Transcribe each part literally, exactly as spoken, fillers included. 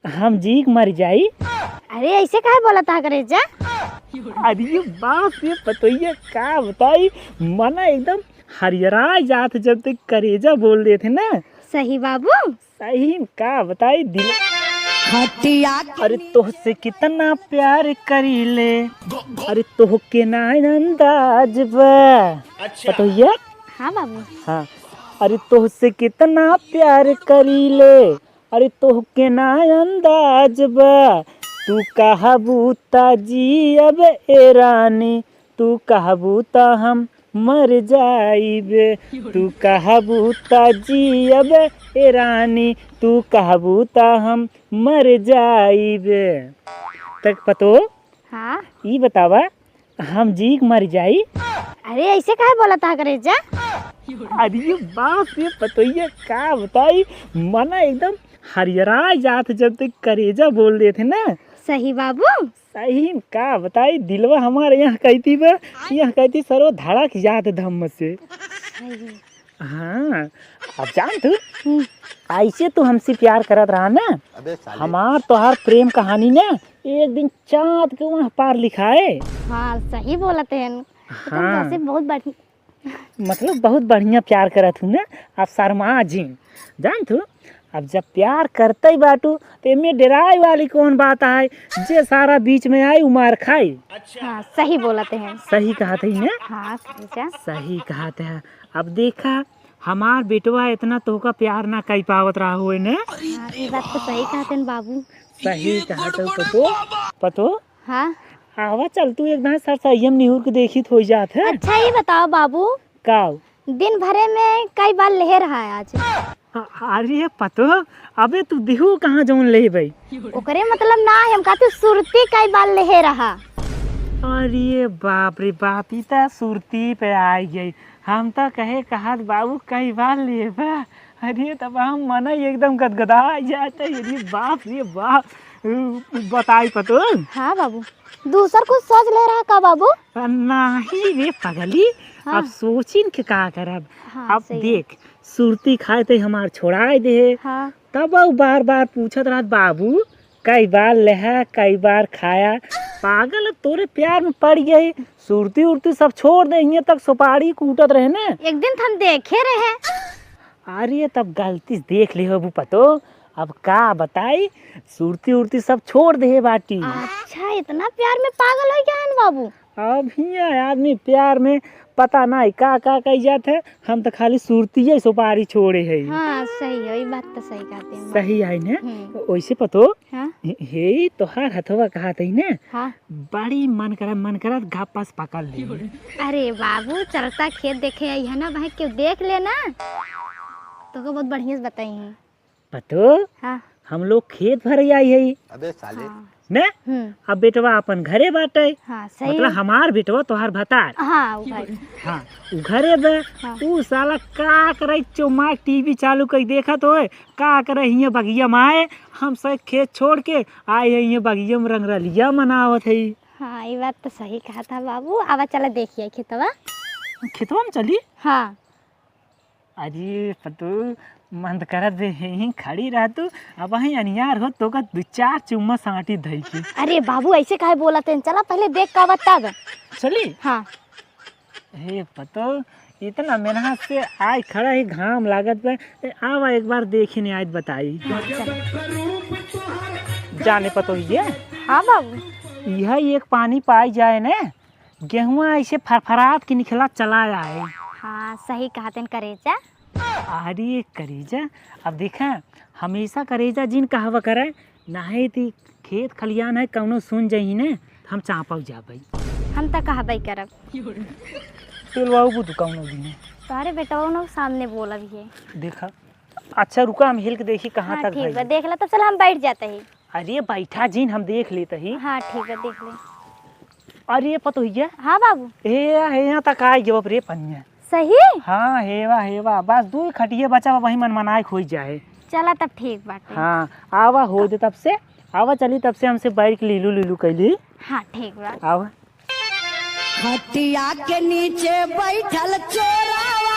हम जी के मर जाई। अरे, ऐसे काहे बोलत हा करेजा? अरे बाप रे पतोहिया, का बताई, मना एकदम हरियरा जात जब तक करेजा बोल देत है ना। सही बाबू। सही में का बताई दिल। खटिया के अरे तोहसे कितना प्यार करीले, अरे तोहके ना अंदाज बा। अच्छा। पतोहिया? हाँ बाबू। हाँ। अरे तोहसे कितना प्यार करीले, अरे तोहके ना अंदाज बा। तू कहबू ता जियब ए रानी, तू कहबू ता हम मर जाइब। तू कहबू ता जियब ए रानी, तू कहबू ता हम मर जाइब। तक पतो? हाँ। ई बतावा, हम जी के मर जाई। अरे ऐसे काहे बोलत हा करेजा? अरे बाप रे पतोहिया, का बताई, मना एकदम हरियरा जात जब तक करेजा बोल देत है ना। सही बाबू। सही में का बताई, दिलवा हमारे यहाँ कहती बा, यहाँ कहती सरो धड़क जात धम्म से। सही। हाँ, अब जान तू, हम्म। ऐसे तू हमसे प्यार करत रहा ना, अबे साले। हमार तोहार प्रेम कहानी ना एक दिन चाँद के वहाँ पार लिखाए। हाँ, सही बोलत हैं। हाँ। तुमसे बहुत बढ़िया। मतलब बहुत बढ़िया प्यार करत हूँ ना, अब शर्मा जिन। जान तू, अब जब प्यार करते ही बाटू, तो एमे डेराए वाली कौन बात है? जे सारा बीच में आई, उ मार खाई। हाँ, सही बोलत हैं। सही कहत है ना? हाँ, करेजा। सही कहत है। अब देखा, हमार बेटवा इतना तोहका प्यार ना कई पावत रहा होए ने। हाँ, ई बात तो सही कहत हैं बाबू। सही कहत हो पतो, पतो। हाँ। आवा चल तू एक दाँय सरसैया में निहुर के देखी त होइ जात है। अच्छा, ई बताओ बाबू। का? दिन भरे में कई बार लेहे रहा है आज? अ-, अरे पतो, अबे तू दिहू कहाँ जौन लेहे भाई? ओकरे मतलब ना है, हम कहते सुरती कई बार लेहे रहा। अरे बाप रे बाप, ई त सुरती पे आ गई। हम त कहे कहत बाबू कई बार लेबा। अरे तब हम मन एकदम गदगदा जात है। अरे बाप रे बाप। उ, बताई पतो। हाँ बाबू, दूसर कुछ सोच ले रहा का बाबू? अ, नाही रे पगली, हाँ। अब सोचिन के का करब? हाँ, अब सही है। देख, सुरती खाए ते हमार छोड़ाए दे। हाँ। तब उ बार बार पूछत रहत, बाबू कई बार लेहा, कई बार खाया। पागल, अब तोरे प्यार में पड़ गई। सुरती उरती सब छोड़ दे, हियाँ तक सुपारी कूटत रहे ने। एक दिन त हम देखे रहे। अरे तब गलती से देख ले होबू पतो। अब का बताई, सुरती उरती सब छोड़ दे बाटी। अच्छा, इतना प्यार में पागल हो गया है बाबू? अब हियाँ आदमी प्यार में पता नहीं का का कही जात है, हम तो खाली सुरतिये सुपारी छोड़े है। हाँ, सही है, ई बात तो सही कहते हैं। सही है ना? हम्म। ओइसे पतो, हाँ। हे, हे, तोहार हथवा कहत है ना? हाँ। बड़ी मन करा, मन करा गप्पस पकड़ ले। अरे बाबू, चलता खेत देखे आई है ना, भाई क्यों देख लेना, तो को बहुत बढ़िया से बताई है। पतो, हाँ। हम लोग खेत भरे आई है। अबे साले। हाँ। ने? हम्म। अब बेटवा अपन घरे बाटे। हाँ, सही मतलब है। हमार बेटवा तोहार भतार। हाँ, उ भाई। हाँ, उ घरे बे। हाँ। उ साला का करे चुमा टीवी चालू कई देखत होए, का करे हियाँ बगिया में आए, हम सब खेत छोड़ के आए है हियाँ बगिया में रंगरलिया मनावत है। हाँ, ई बात तो सही कहत हा बाबू। आवा चला देखिए खेतवा। खेतवा में चली? हाँ। अरे पतू, मन त करत बे यहीं खड़ी रह तू, अबहीं अनियार होत तोका दू चार चुम्मा साटी धई के। अरे बाबू, ऐसे काहे बोलत हैं? चला पहले देख का बा तब। चली? हाँ। हे पतू, इतना मेहनत से आइ खड़ा ही, घाम लागत बा। ए, आवा एक बार देखी ने आइ बताई। हाँ, चल। जाने पतोहिया? हाँ बाबू। यह एक पानी पाई जाए ने, गेहुआ ऐसे फरफरात के निकला चला आए। हाँ, सही कहत हैं करेजा। अरे करेजा, अब देखा, हमेशा करेजा जिन कहवा करे, नाहीं ती खेत खलियान है, कौनो सुन जही ने, हम चापा जाबे। हम त कहबे करब। पेलवाऊ बुधु कौनो दिन। तोहरे बेटवा न सामने बोलब ही। देखा, अच्छा रुका, हम हिल के देखी कहाँ हाँ, तक ठीक भई। बा, देख ला, तब चल हम बैठ जाते ही। अरे बैठा जिन, हम देख लेते ही। हाँ, ठीक बा, देख ले। अरे पतोहिया। हाँ बाबू। ए, हे, यहाँ तक आ गयो रे पनिया। सही? हाँ, हेवा, हेवा, बस दू खटिया बचा बा, वही मन मनाए खोई जाए। चला तब ठीक बाटे। हाँ, आवा हो दे तब से, आवा चली तब से हमसे बैठ के लीलू लीलू कैली। हाँ, ठीक बा। आवा। खटिया के नीचे बैठल चोरावा।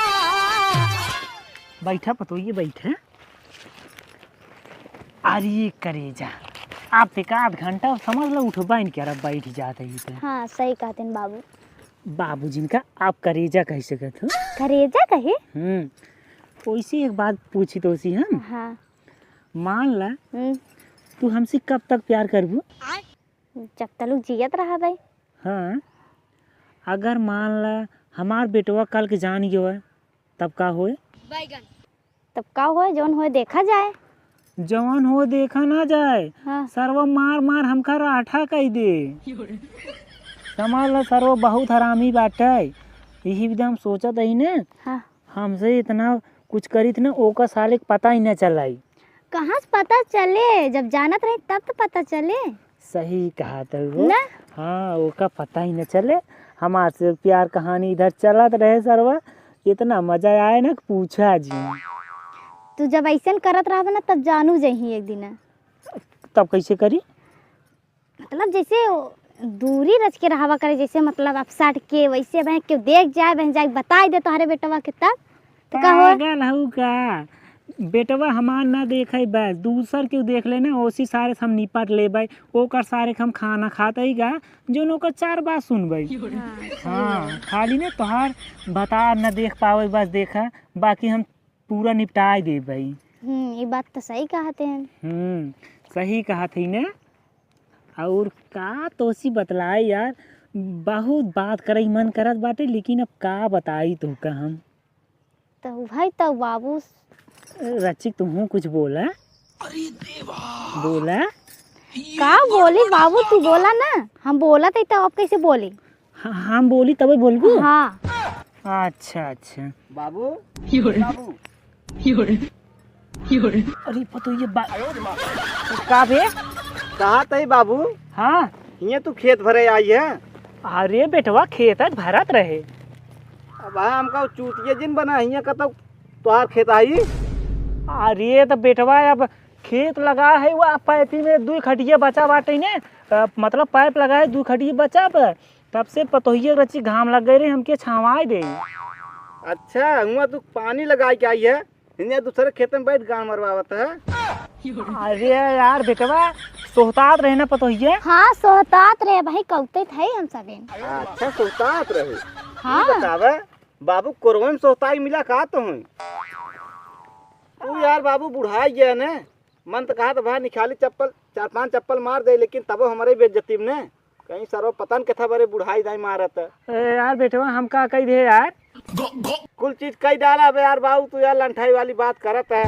बैठा पतोहिया, बैठा। अरे करेजा, आप एक आध घंटा समझ लो, उठबा इनके अरे बैठ जात है तो। हाँ, सही कहते हैं बाबू। बाबू जिनका आप करेजा कह सकत हो। करेजा कहे? हम्म। वैसे एक बात पूछी तो सी हम। हाँ। मान ला, हम्म। तू हमसे कब तक प्यार करबू? जब तलक जियत रहा भाई। हाँ, अगर मान ला हमार बेटवा कल के जान गयो है, तब का होए? तब का होए, जौन होए देखा जाए। जौन होए देखा ना जाए। हाँ। सरवा मार मार हमका राठा कह दे। समझ ला सरवा बहुत हरामी बाटे। यही विधा हम सोचत हई ने, हाँ। हमसे इतना कुछ करित ना, ओका साले के पता ही ना चलाई। कहाँ से पता चले? जब जानत रही तब तो पता चले। सही कहत हो। ना? हाँ, ओका पता ही न चले। हमार से प्यार कहानी इधर चलत रहे सरवा, इतना मजा आए ना कि पूछा जी। तू जब ऐसन करत रहबे ना तब जानू जही एक दिन। तब कैसे करी? मतलब जैसे दूरी रच के रहवा करे, जैसे मतलब अब सट के वैसे बहन केहू देख जाए, बहन जाए बताई दे तोहरे बेटवा के तब। तो का हो? पागल हऊ का? बेटवा हमार ना देखे बस, दूसर केहू देख ले ना, ओसी सारे से हम निपट लेबै। ओकर सारे के हम खाना खात हई का, जोन ओकर चार बात सुनबै। हाँ, सही हाँ, बात। खाली ना तोहार भतार ना देख पावे बस देखा, बाकी हम पूरा निपटाई देबै। हम्म, ये बात तो सही कहते हैं। हम्म, सही कहत हई ने। और का तोसी बतलाई यार, बहुत बात करे मन करत बाटे, लेकिन अब का बताई तोहका हम। तो भाई तो बाबू। रचिक, तुहूँ कुछ बोला। अरे देवा। बोला। का बोली बाबू, तू बोला ना, हम बोलत हई तो अब कैसे बोली? ह-, हम बोली तबे बोलबू? हाँ। अच्छा, अच्छा। बाबू, बाबू। अरे पतोहिया बा-, का बे? कहाँ तई बाबू? हाँ। हियाँ तू खेत भरे आई है? अरे बेटवा, खेत आज भरत रहे। अब हाँ, हमका चूतिया जिन बना, हियाँ कतौ तोहार खेत आई? अरे त बेटवा, अब खेत लगा है, वो पैपी में दुई खटिया बचा बाटे ने, अ, मतलब पाइप लगा है, दुई खटिया बचा बा। तब से पतोहिया रची घाम लग गए रे, हमके छावाए दे। अच्छा, हुआँ तू पानी लगाए के आई है, हियाँ दूसरे खेत में बैठ गान मरवावत है। अरे यार बेटवा, सोहतात रहे ना पतोहिया। हाँ, सोहतात रहे भाई, कौते थे हम सबे। अच्छा, सोहतात रहे। हाँ। ई बतावे, बाबू कोरवे में सोहताई मिला का तो हुई? तू यार बाबू बुढ़ाई गया ने, मन तो कहा तो बाहर निकाली चप्पल, चार पांच चप्पल मार दे, लेकिन तबो हमारे बेइज्जती में ने। कहीं सरवा पता न केथा बरे बुढ़ाई दाई मारत है। ए यार बेटवा, हम का कही दे यार? कुल चीज कही डाला बे यार बाबू, तू यार लंठाई वाली बात करत है।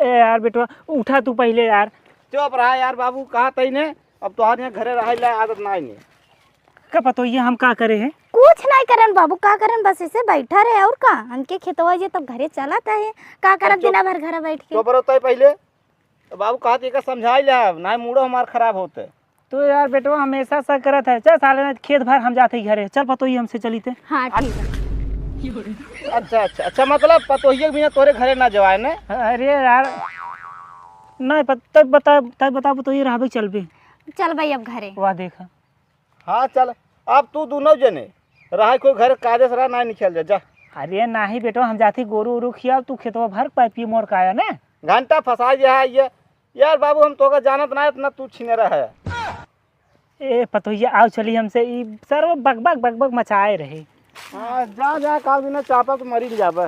ए यार बेटवा, उठा तू पहिले यार। चुप रहा यार बाबू, कहा तई ने, अब तोहार यहाँ घरे रहे ला आदत नाई ने। का पतोहिया हम का करे हैं? कुछ नाई करन बाबू, का करन, बस ऐसे बैठा रहे और का, हमके खेतवा जे तब घरे चलत है, का करब चुप, चुप। दिना भर घर बैठ के। चुप रहो तई पहिले। तो बाबू कहत एका समझाई ले, अब नाई मूडो हमार खराब होते। तो यार बेटवा हमेशा ऐसा करत है। चल साले, ना खेत भर हम जाते ही घरे। चल पतोही हमसे चली ते। हाँ, ठीक है। अच्छा, अच्छा, अच्छा, मतलब पतोहिया के बिना तोरे घरे ना जवाए ने? अरे यार, नहीं पत-, तब बता, तब बता पतोही रहबे चलबे। चल भाई अब घरे। वाह देखा। हाँ चल, अब तू दोनों जने रहा, कोई घर काजे से रहा, ना निकल जा, जा। अरे नाही बेटवा, हम जाती गोरू उरू खियाव, तू खेतवा भर पाइपिए मोर काया ने। घंटा फंसा गया है ये। यार बाबू, हम तोका जानत ना, इतना तू छिनेरा है। ए पतोहिया, आओ चली हमसे, ई सरवा बकबक बकबक मचाए रहे। हाँ, जा, जा, काल बिना चापा तो मरी जाबे।